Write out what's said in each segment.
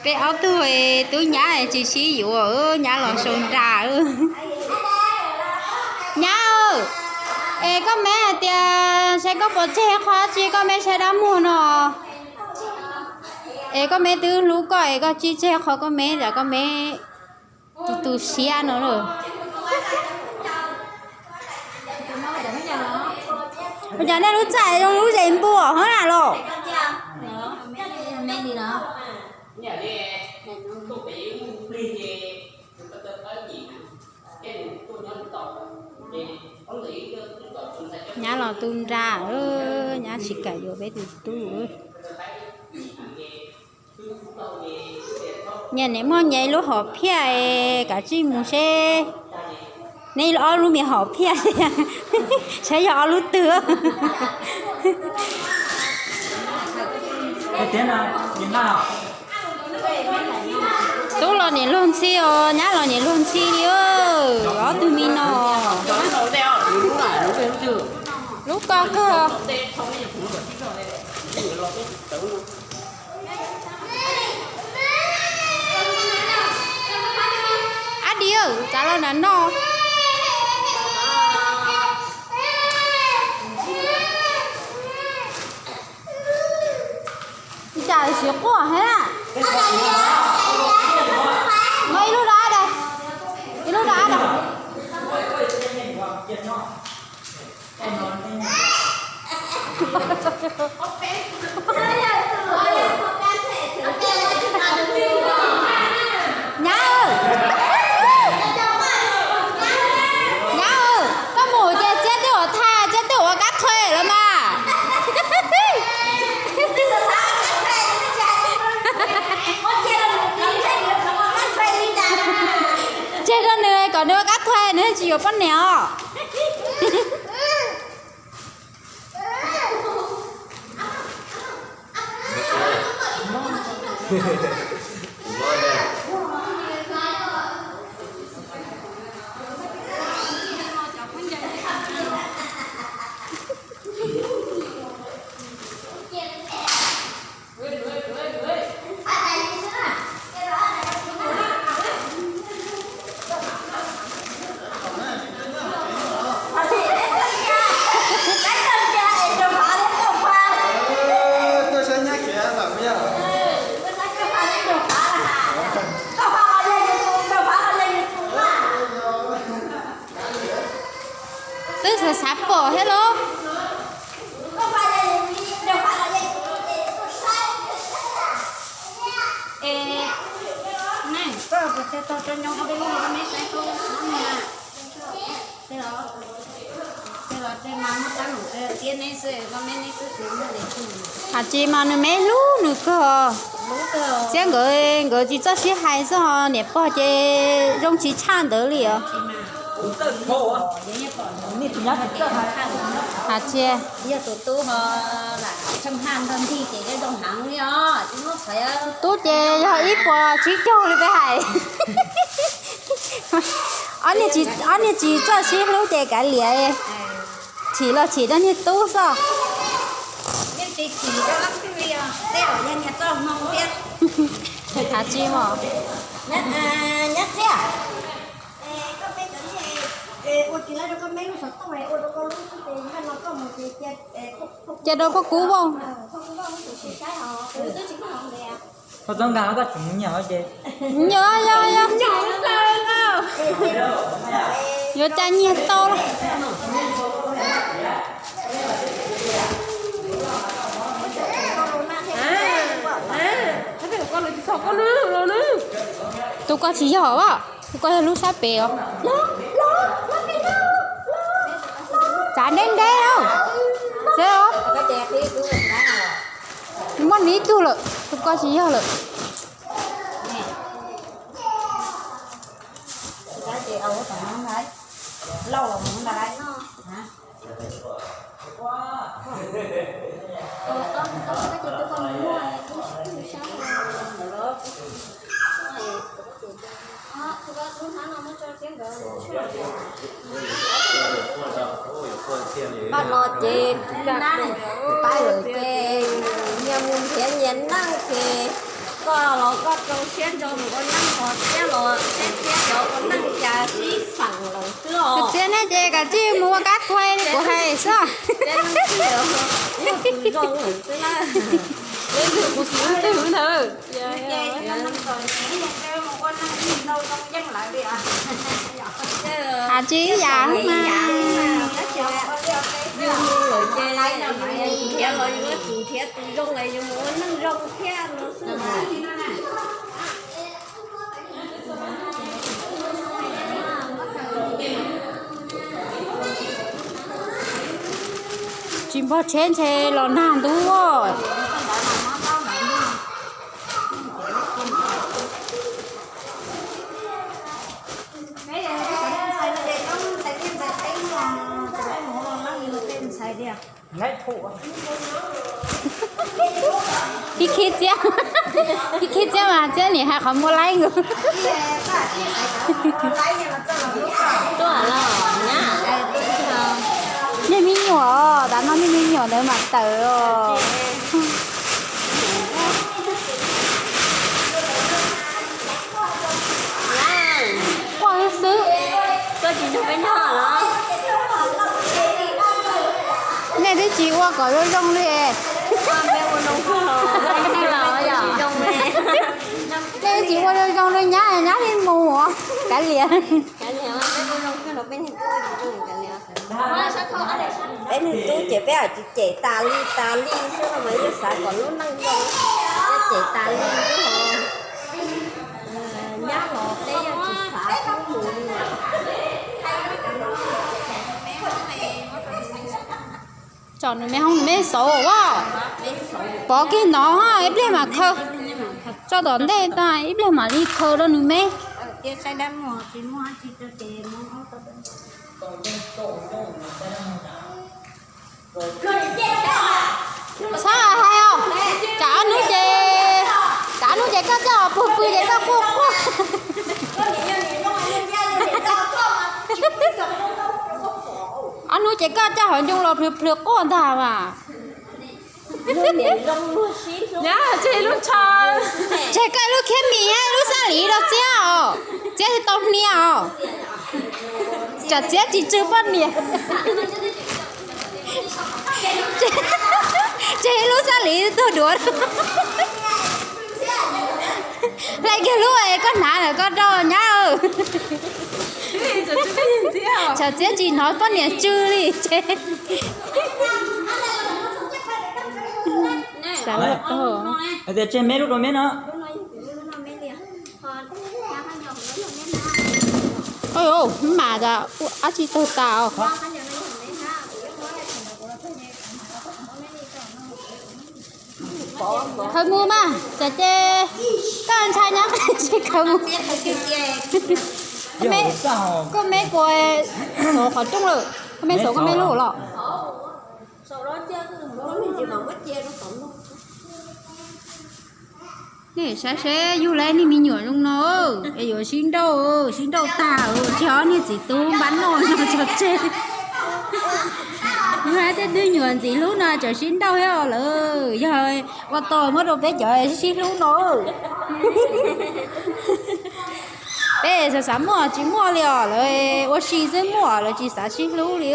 Peb ob tug tub nyab tsis sib yuav, nyab los sau nra. Nyab, es koj me hais tias saib koj puas tseg qhov tsi koj me saib dab muag no. Es koj me twb hlub koj es koj tsis tseg qhov koj me, koj me tu tu siab no lawm. Ua cas nej lub txaj zoo lub zes npua hov na los? Nyab los tu nra, nyab tsis kam yuav peb tus tub. Nyias niam muaj nyias ib lub hom phiaj, kav tsij mus seb. Nej ob lub me hom phiaj, saib yog ob lub twg. Tub los niam luag ntxhi os, nyab los niam luag ntxhi li. Ob tug me no. Lub ko kawg. Ab di, txav los nram no. Cas siv quaj thiab na? Muab ib lub rau ab da, ib lub rau ab da. Nyab, nyab, koj mus ces txiab twb ua thaj, txiab twb ua kab thuej los mas. Tseg rau nws kom nws ua kab thuej, nws tsis yuav poj niam os. Twb xav xav pom thiab los. Has tsis mas nws me hlub nws kawg. Txiab nkawd, nkawd tsis txawj sib hais xwb, niam pog ces zoo tsis tshaj ntawd li os. Has tsis, tub ces yog ib puas tsib caug li peb hais. Ob niag tsis txawj sib hlub ces kav liam, chim los chim rau niag tub xwb. Has tsis os. Cia rau koj kub vauj. Koj txob nkag koj tsis mus nyiag ces. Yog, yog, yog. Yuav cai nyiag tau los. Tus ko tsis yog os, tus ko yog lub sab pem os. Txav ntev ntev os. Muaj nws ib tug lawm, tus ko tsis yog lawm. Paj no ces tais lawm ces nyias mus nrhiav nyias neej ces Koj los koj rau siab ntso mus ua neej, ho Txiab los Txiab thiab cov ua neej cas sib feem lawm xwb os. Txiab nej ces kav tsij mus ua kab thuai li kuv hais xwb. Tus zoo lawm xwb na. Kuv xub twg ntawd. Has tsis ib yam mas. Yus los ces nrhiav los yus yuav tsum nrhiav tus zoo es yus mus ua neej zoo thiab no xwb. Tsis npog tsheb ntshe los nag ntub. Khib khib Txiab, khib khib Txiab mas Txiab nim hais qhov muaj laib nkaus. Nej me nyuam, tav no nej me nyuam ntawd mas tawm os. Quaj xwb. Nej twb tsis ua kom zoo zoo li. Nej twb tsis ua zoo zoo li nyab, nyab li mus kav liam. Peb niag tub ces peb tsis cem tas li tas li xwb no mas yeej xav kom lub neej zoo, cem tas li xwb os. Nyab los peb yeej tsis xav mus li. Tsom nws me hoob nws me xauv as. Pov kiag no ib pliag mam khaws. Tso tom ntej tag ib pliag mam li khaws rau nws me. Txhob hais os, tsam ob hnub ces, tsam ob hnub ces koj coj puag pw ces koj quaj quaj. Ob hnub ces koj coj hauv ncoo los plhws plhws quaj ntag mas. Nyab, tsis lub tsho. Tseg koj lub khiab mis, lub xab lim rau Txiab os, Txiab tsis tau hnia os. Tsam Txiab tsis tsw poj niam. Tseg lub xab lim tuag duav. Hlais kiag lub es koj hnav lawm koj rau nyab. Tsam Txiab tsis hnov poj niam tsw li ces. Hais tias tseg me lub rau me no. Mas dab tsi tawg tas os. Khaws mus mas, tsam ces koj ntshai nyob tsis khaws mus. Koj me puas xauv qhov rooj lawm, koj me xauv koj me lub los. Nej saib seb yug lawm nej me nyuam zoo no es yuav sib nrauj, sib nrauj tag tsis ob niag txiv tub npab noj no tso tseg. Yug hais tias twg nyuam ntxim hlub no tseem sib nrauj thiab os lawm, yog ua tau muab rau peb cov sib hlub no. Peb xav xav muaj tsis muaj li os, lawv ua si xwb muaj lawv tsis xav sib hlub li.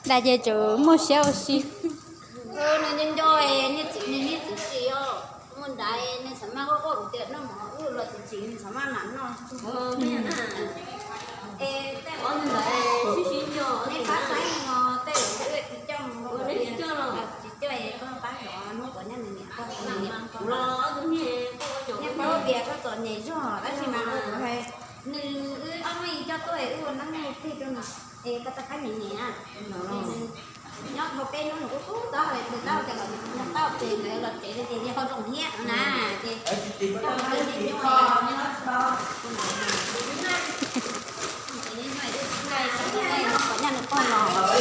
Dais ces tseem muaj siab ua si. Nws wb ob hnub ib coj tuaj wb ua neeb ua teg rau nws es koj rov qab nyiam nyiam. Nyob dhau peb hnub nws kuj kub tau hais tias tau ces los nws tau ces nkawd los tsev ces ho zoo thiab na. Ces nyaj nws pog los,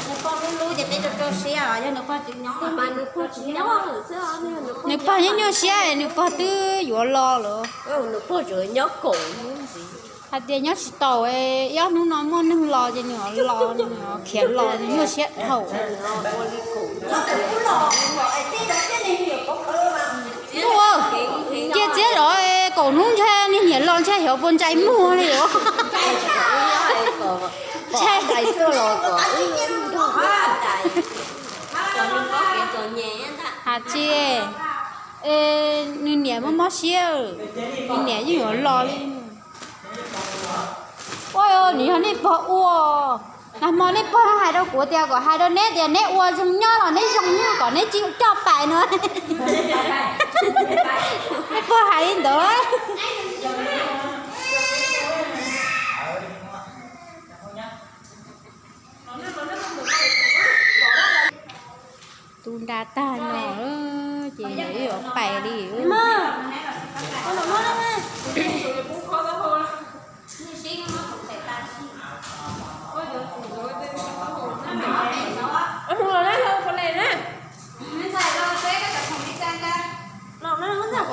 nws pog hlub hlub ces peb rau rau siab, yog nws pog tsis nyob mas nws pog tsis nyob. Nws pog nyob nyuaj siab, nws pog twb yuav los lawm. Nws pog tseem nyob kaum hnub ntxiv. Hais tias nyob tsis tau, ib ob hnub no muaj neeg los ces nws los, nws khiav los ces nyuaj siab dhau. Ua, cia txiav zov, kaum hnub ntshe niag niam los ntshe xyov puas ntsais muag li os. Hais tsis, nws niam mob mob siab, nws niam yeej yuav los li. Ua, nws yog nej pog ua, nag hmo nej pog hais rau kuv tias kom hais rau neb tias neb ua zoo nyob los neb zoo nyob kom neb tsis coj pais no. Nej pog hais li ntawd. Tu nra tag no ces yog ib yuav pais li.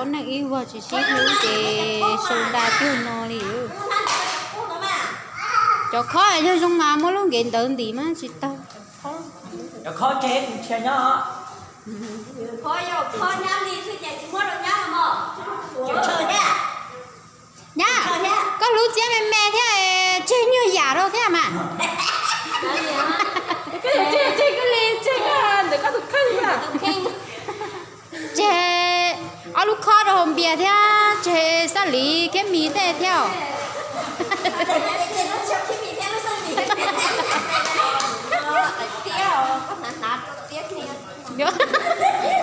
Ua neeg ib vuag tsis sib hlub ces sau nra cuag no li. Cov khob yog zoo mas muab lub nkev ntawd ntim mas tsis tau. Cov khob tseg tus tshia nyob. Nyab, koj hlub txiab me me thiab, tseg nyuag yam rau thiab mas. Tseg, ob lub khob rau hauv npias thiab tseg xab lis khiab mis tej thiab.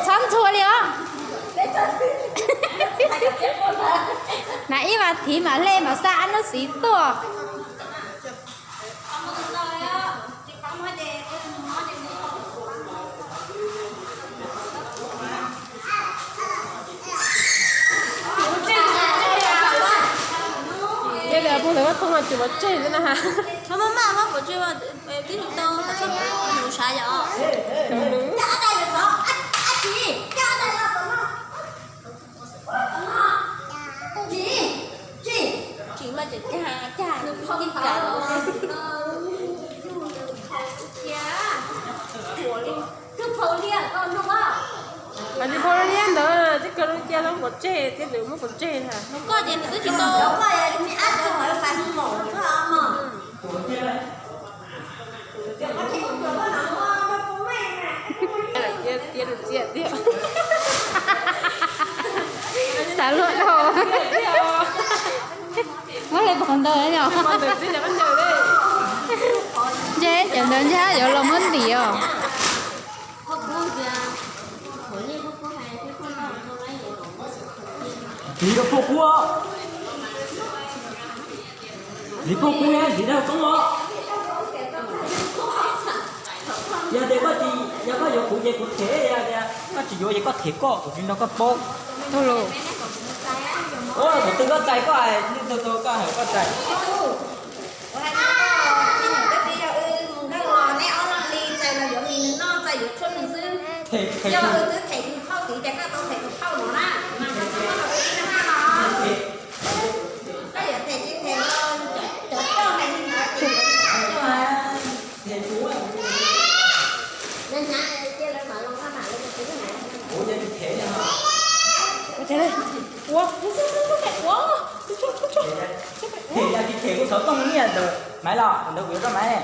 Txhob ntxhua li os. Hnav ib vas thiv mam hle mam xa ab nub xiv tuaj. Ces puag ntawd koj thoob mas tsis pov tseg xwb na ha. Tib tug tau mus sav yom. Tsis mas tseem cag cag tib kav. Tsis phau liab ntawd tib kav lub cia lub pov tseg thiab nws muab pov tseg na. Koj ces nws twb tsis tau. Tiab tiab tiab. Xav luaj dhau. Muab hle pov ntawd yom. Ntshe cov ntawd ntshe yuav los muab ntim os. Tiv rau phuaj kub, tiv phuaj kub, tiv rau toob os. Yog tias koj tsis, yog koj yuav kuv ces kuv them, yog tias koj tsis yuav ces koj them koj, kuv tsis nrog koj paub. Thaum twg koj txais koj, koj hais koj txais. Ua, ua, ua, ua, ua. Them yog tsis them kuj xov tooj nyiaj ntawd, maiv los ntawd kuv yuav rau maiv.